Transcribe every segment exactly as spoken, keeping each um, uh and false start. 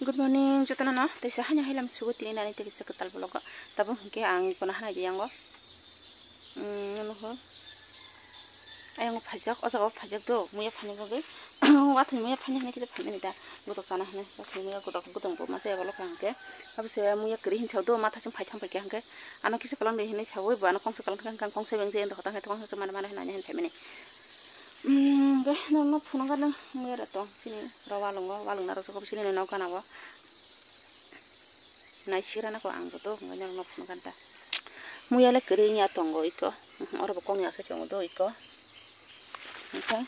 Good morning, jotono no. Teisa hanya hilam sugo tini nani tei kisa kwtal vlog o. Tabuk hinkhe ang ikono hanai di yango. Hmm, nuho. Ayang phajak, o jaga o phajak do, muya phani bagwi. Wathai muya phani hinwi kisa phani da. Gotok chana hinwi, wathai muya gotok, gotok bo masa ya bolok hangke. Abo se muya kwrwi hinsa do, matha sung phai thang paikha hangke. Ano kisa kalang de hinwi sawi, bo ano kongsa kalang thang, kongsa beng je, endo hotang hai kongsa mana mana hinwi hinwi phaimani. Hmm, ge, no, no, phunukha no, muya da tong, chini ro walungo, walung naro soko chini no nokha na bo. Nai sira na ko ang bo to, ngai no, no, phunukha ta. Muya le kwrwi ya tongo iko. Mhm, oro bo kongni asai tongo do iko. Oke.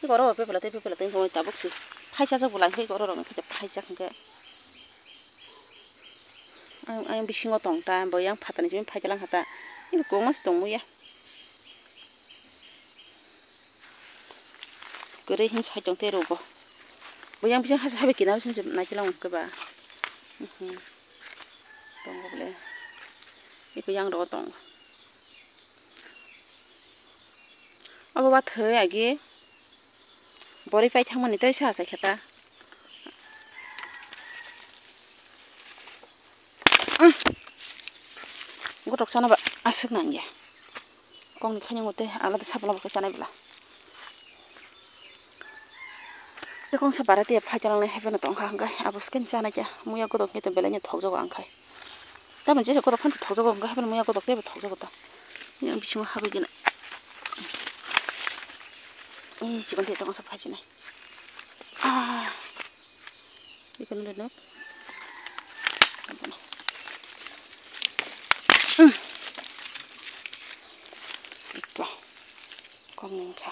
Iko oro bo pepela tei pepela tei tabuk si. Phaisa jak bo lai khe iko oro rok khe phaisa hwnkhe. Ang, ang bisingo tong ta, bo yang phatani simi phai jalang kha ta. Iko kongma se tong muya. Kwrwi hin sai tong tei rogo. Bo yang bising hasa habai kina bising nai kilang khe ba. Mhm. Tongo bole. Iko yang rogo tongo. Abo ba thwi agi. Bori pai thangmani tei sa sa khe ta. Ah. Gotok chana ba aswk nang ya. Kongni khainwi tei alada sabola bo khe chanai bwla. Tei kongsa bara tei phai tongna hai phano tongkha hwnkhe abo skin chanai khe muya gotok khe belai no thokjago ang khai. Tamoni jesa gotok phano thokjago hwnkhe hai phano muya gotok teibo thokjago ta. Yang bisingo habwi gina. Ei chikon tei tongsa phai chinai. Ah. Ikan udah nok. Hmm. Iko. Kong nengka.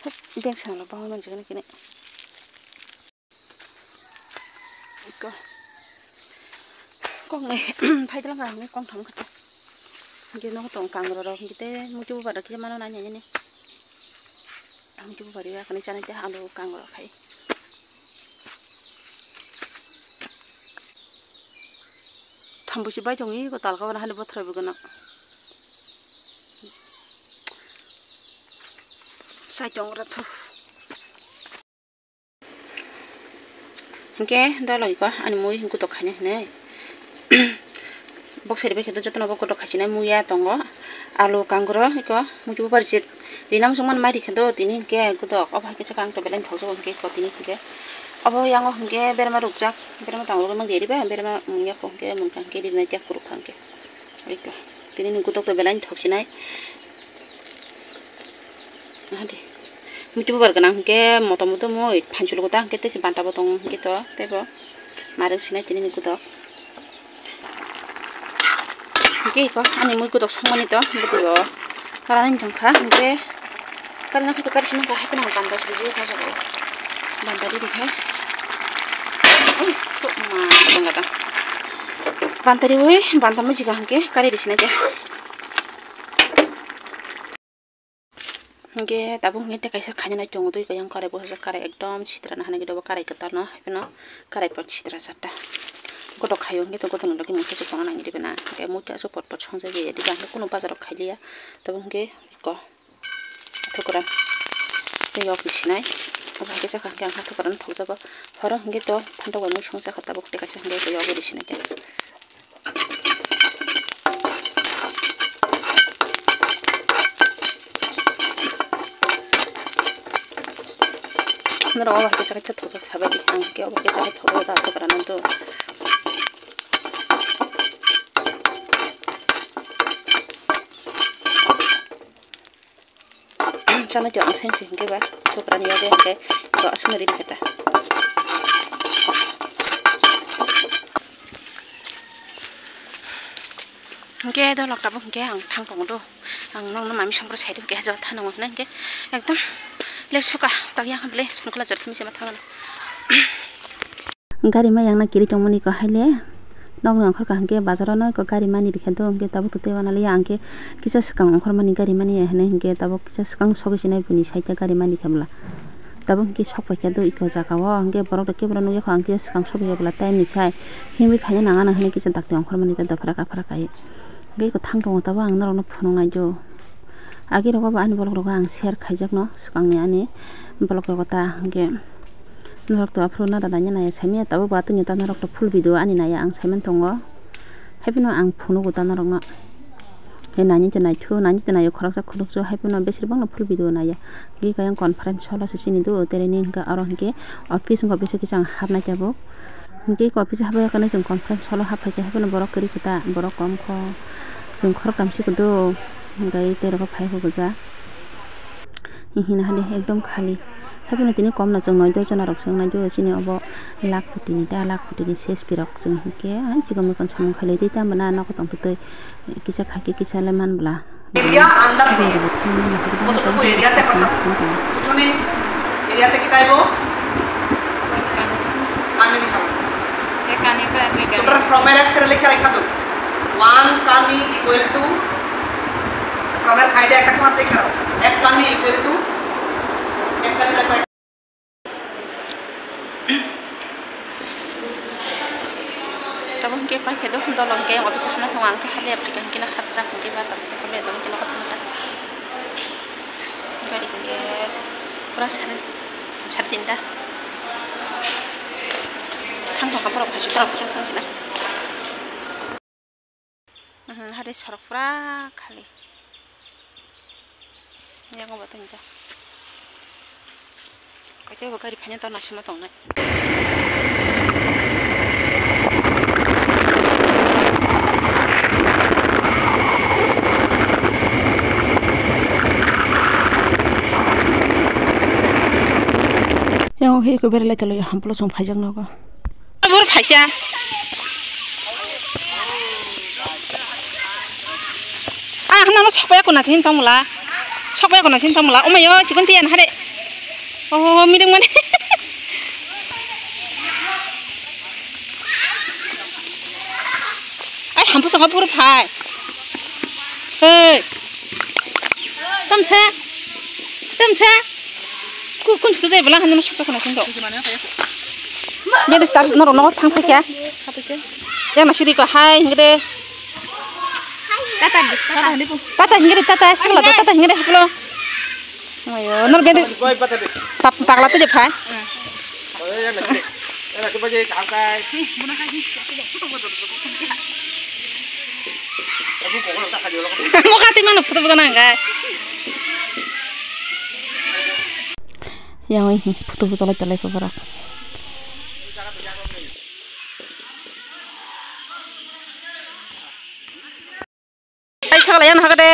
Hup, deng sana lo bang man jigana kini. Iko. Kong ne, phai dalang kang ne kong tham kata. Ge no tong kang ro ro kite mutu ba da kisa mano na nya ne. Ang tu bari ya kani chana te alu kang ro khai. Thambu si bai tong i ko talka wana hali bothra bu gana. Sai tong ra thu. Hingke dolo iko ani mui gotok khaina hinwi. Bok sari bai khe jotono bo gotok khaisina muya tongo. Alu kangro iko muitu bubar jit rina muchung man mai rikhe do tini hingke gotok obo hai khe chakang to belai thokjago hingke iko tini hingke. Obo yango hingke berma rukjak berma tanglo mang deri ba berma muya ko hingke munkha hingke rina jak kuruk hingke. Iko tini ni gotok to belai thoksinai. Aha de. Muitu bubar gwnang hwnkhe moto moto mui phanchul gota hwnkhe tei se banta bo tongo hwnkhe to tei bo narwk sinai tini ni gotok. Hwnkhe iko ani mui gotok songmani to bwtwi bo rani thangkha hwnkhe karina khe kari sima kha haikhe nang banta siri je kha jago banta riri khe. Ui, thuk ma tong gata. Banta riwi banta musi kha hwnkhe kari ri sinai khe. Hingke tabuk hingke tei kaisa khainani tongo twi kayang karai bwsajak karai ekdom sitra nahani gito bo karai kwtal no haino karai pot sitra sata gotok khaio hingke to gotok ni logi mungsa se tongna nangya dibe na hingke muitu aswk pot pot songjak ya dibe hingke kunu bazar rok khailiya tabuk hingke eko hathok kwran tei yok ni sinai obo hingke saka hingke ang hathok kwran thokjago horo hingke to phantok bai mui songjakha tabuk tei kaisa hingke yok ni sinai. Norok obo hai khe chakhe thokjak sabai di, ang khe obo khe chakhe thokjak da, thokra nang do. Chana khe ang saimse hingke ba, sokrani yabe hingke, to aswkno rini khe ta. Hingke dolok tabuk hingke ang thang tongo do. Ang nokno mami songkro side hingke hajo thanango hwnwi hingke ekdom le suka tak yang ble songkla jor khimi se ma thangna. Gari ma yang na kiri tongmani ko haile. Nokni ongkhorka hwnkhe bazaro no eko gari mani rikha do hwnkhe tabuk to tei wanaliya hwnkhe kisa swkang ongkhormani gari mani ya hinwi hwnkhe tabuk kisa swkang sogwi sinai buini side o gari mani khe bwla tabuk hwnkhe sok paikha do eko jaga o hwnkhe borok rok khe bono nukya kho hwnkhe swkang sogwi ya bwla time ni sai himwi phaina nang ano hinwi kisa dakti ongkhormani tei dophra kaphra kaiwi hwnkhe eko thang tongo tabuk ang norok no phunuk nai do age rogo bo ani borok rogo ang share khaijakno swkangni ani borok rogo ta hwnkhe. Norok to aphuru nada naina naya saimanya tabuk bo atwngya ta norok to full video ani naya ang saiman tongo. Haiphano ang phunugo ta norokno. He naini to naithu, naini to nayo khoroksa khunukjak, haiphano besir bangno full video naya. Hingke khe ayang conference hall o se chini do, tere ni hingke aro hingke office, hingke office o kisa ang hapnai tabuk. Hingke office o hapya khe chwng conference hall o haphaikha, haiphano borok kwrwi khe ta, borok kom kho. Chwng khoroktham se kwdo, hingke terok phai kho gwja. Hina hade ekdom khali. Haibeno tini komno chwng noi dos jona rok se wngnai do, chini obo lakh koti ni ta, lakh koti ni C S P rok chwng hinkhe, ah, chikon mikon samung khailai twi tamo na nogo tongtwtwi kisa khaikhe kisa le man bwla. Area under kotokbo area te kota kuthuni area te kitai bo kani ni samung. Total from area sere lekha rekha tu one kani equal to From a side ekta kuma take karo. Ek kami equal to ek kami like. Tabuk hingke paikhe do, dolo hingke office o hapna tongo, ang khe haliya paikha hingke no hapjak hingke ba tabuk hapjak hingke no kothoma jak. Gari hingke pura sare, sare tinta. Thang thang borok phaisu borok phaisu thang sina. Uhmm, hade sorok pura khali. Yang obo tong ja. Kaisa bo gari phaina tongna sima tongnai. Yang obo khe eko beralai tonglaio, hampolo chwng phaijak nogo. Bor phaisa. Ah, hwnna no sokpaya kuna sin tongmula. Sokpaya kuna sin tongmula. Omayo, chikon tiyan hade. Oh, midung mani. Ai, hampu saka puro phai. Hei. Tamsa. Tamsa. Ku, kun chutu jai bwla hwnwi no sokto khna sinto. Bede star norok nogo thang phaikha. Yang na siri ko hai hingde. Tata di, tata. Tata hingde, tata sakla do, tata hingde haplo. Ayo, nor bede. Tap, takla te je phai. Mokati mano photo photo nang kai. Yang oi photo photo lai chalai khe borok. Ai, sakala yang hakade.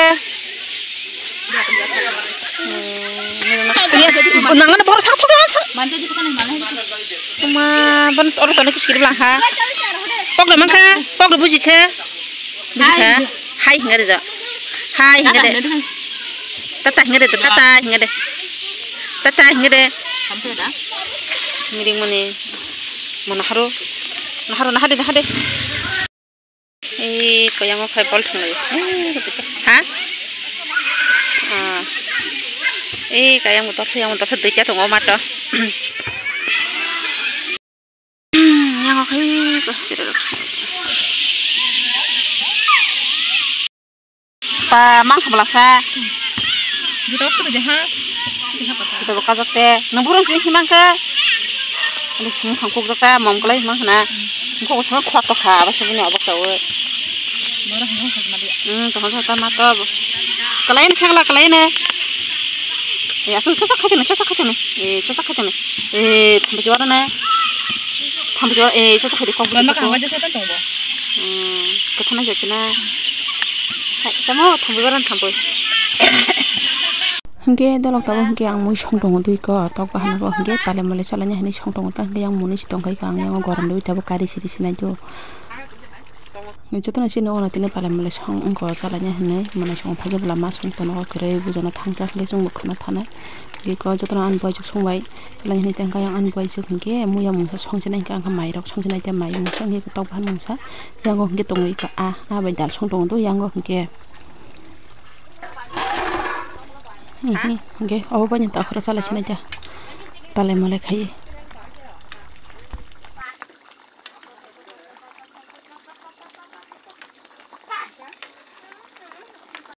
Nangani borok sak thok thok. Ma, ban oro tane kiskiri blang ha. Pok de mangkha, pok de buji kha. Buji kha. Hai hingari ja. Hai hingade. Tata hingade, tata hingade. Tata hingade. Miring mani. Mana haro. Naharo, nahade, nahade. Ee, koyang o khai bol thwnglaio. Ee, ha? Ah. Ee, kayang bo torsa, yang bo torsa, duita tongo mato. Yang o khai ko sira rok. Pa mang khamla sa. Juta suru jaha. Juta bo kajak te. Nang burung sini himang khe. Ani himang kok jak ta mom kalai himang khna. Kok sa khwak to kha aba sini obak chawi. Mara himang sa ma dia. Hmm, to sa ta ma to. Kalai ni sagla kalai ne. E asu sosak khaitene, sosak khaitene. E sosak khaitene. E thambi jora ne. Thambi jora e sosak khaitene kok. Mama ka hama jasa tan tong bo. Hmm, kathana jachina. Hai, tamo thambi jora thambi. Hingke dolok tabuk hingke ang mui song tongo dui ko, tok bahan bo hingke pale mole salai ni hinui song tongo, ta hingke yang muni si tong kai ka, ang yang gorom dui tabuk kari siri sinai do. Jotono chini ono tini pale mole song wngko salai ni hinui, mane song phaikhe bwla ma song tono kwrwi bujono thangsa hingke chwng bo kheno thanai. Hingke jotono ani boyjwk song bai salai ni hinui tangka yang ani boyjwk hingke muya mungsa song chinai hingke ang khe mai rok song chinai tei mai mungsa hingke tok bahan mungsa yango hingke tongwi ka a, a bai dal song tongo do yango hingke. Hingke obo bai ni takhoro salai sinai ta. Palai malai khai.